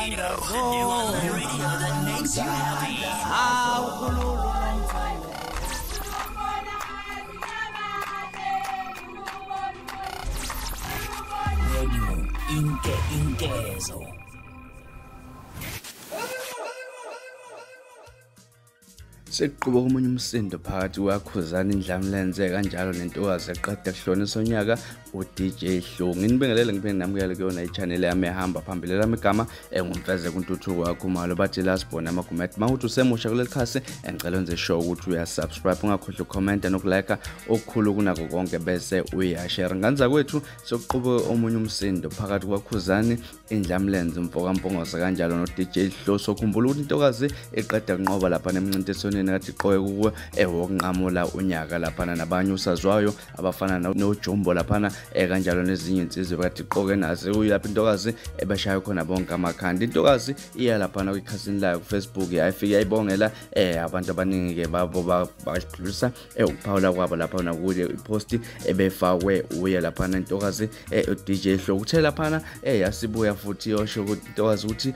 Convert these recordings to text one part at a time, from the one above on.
Radio, the new online radio that makes you happy. Radio Inke Inkezo. Sekuqubuka omunye umsindo phakathi kwaKhuzani Indlamlenze kanjalo nentokazi eqeda kuhlonisa unyaka uDJ Hlu. Nginibingelele ngiphinde namukele kuyona i-channel yami ehamba phambili lami igama enguMfezeko uNtuthuko waKhumalo bathi la sibona amagumet. Mawuthi usemusha kuleli khasi engicela wenze sure ukuthi uyasubscribe, ungakhohlwa ucomment nokulike okukhulu kunako konke bese uyashare. Nganza kwethu sokuqubuka omunye umsindo phakathi kwaKhuzani Indlamlenze umfokaMpungose kanjalo noDJ Hlu. Sokhumbula ukuthi intokazi eqeda kunqoba lapha nemncintiswaneni kade iqoke kuwe ewokunqamula unyaka laphana nabanye usazwayo abafana noJumbo laphana kanjalo nezinye insizwe kade iqoke nazo kuyilapho intokazi ebashaya khona bonke amakhanda. Intokazi iya laphana kwikhasini layo kuFacebook yayifika yayibongela abantu abaningi ke babo badlulisa ukuphawula kwabo laphana kuye ipost ebefakwe uye laphana intokazi uDJ Hlu. Uthe laphana yasibuya futhi yosho ukuthi intokazi ukuthi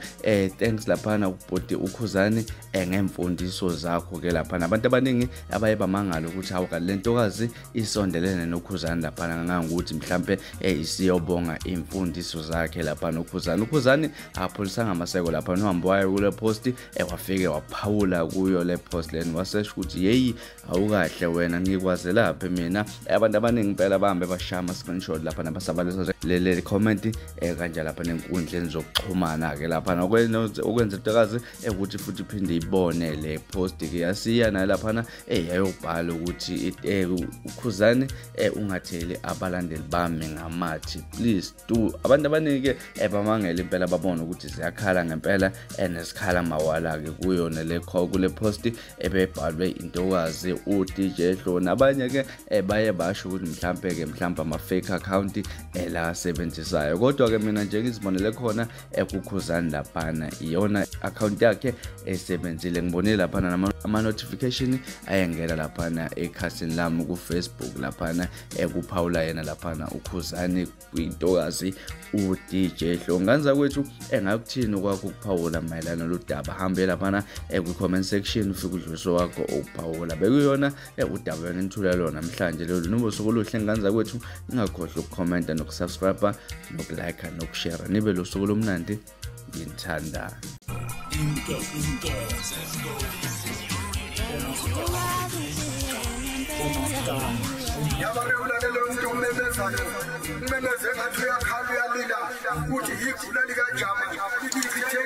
thanks laphana ubhoti uKhuzani ngemfundiso zakho ke laphana. Abantu abaningi abaye bamangala ukuthi hawu kanti lentokazi isondelene noKhuzani laphana ngangokuthi mhlambe isiyobonga imfundiso zakhe laphana uKhuzani. uKhuzani apholisanga amaseko laphana uhambo wayo kule post wafike waphawula kuyo le post leni wasesho ukuthi yeyi awukahle wena ngikwaze lapha mina. Abantu abaningi impela bahambe bashaya ama screenshot laphana basabalisa le comment kanjalo lapha nenkundleni zokuxhumana ke laphana okwenza intokazi ukuthi futhi iphinde ibone le post ke yasiya nayo laphana yayobhala ukuthi uKhuzani ungatheli abalandeli bami ngamathi please do. Abantu abaningi ke bamangela impela babona ukuthi ziyakhala ngempela nesikhala mawala ke kuyo nele kule post ebebhalwe intokazi uDJ Hlu. Nabanye ke baye basho ukuthi mhlambe ke mhlambe ama fake account la asebenzisayo, kodwa ke mina nje ngizibonele khona ekuKhuzani laphana iyona account yakhe esebenzile. Ngibonile laphana ama notification ayengena laphana ekhasini lami ku Facebook laphana ekuphawula yena laphana uKhuzani kwintokazi uDJ Hlu. Nganza kwethu engakuthini kwakho ukuphawula mayelana noludaba, hambe laphana ku comment section ufike udluliso wakho ukuphawula. Bekuyona udaba engithula lona namhlanje lolu nobo suku oluhle. Nganza kwethu ningakhohlwa ukucomment nokusubscribe nokulike nokushare. Nibe losuku lomnandi, nginithanda. Inke Inke. Umemeze ngathi uyakhala uyalila uthi igula likajama lichithe.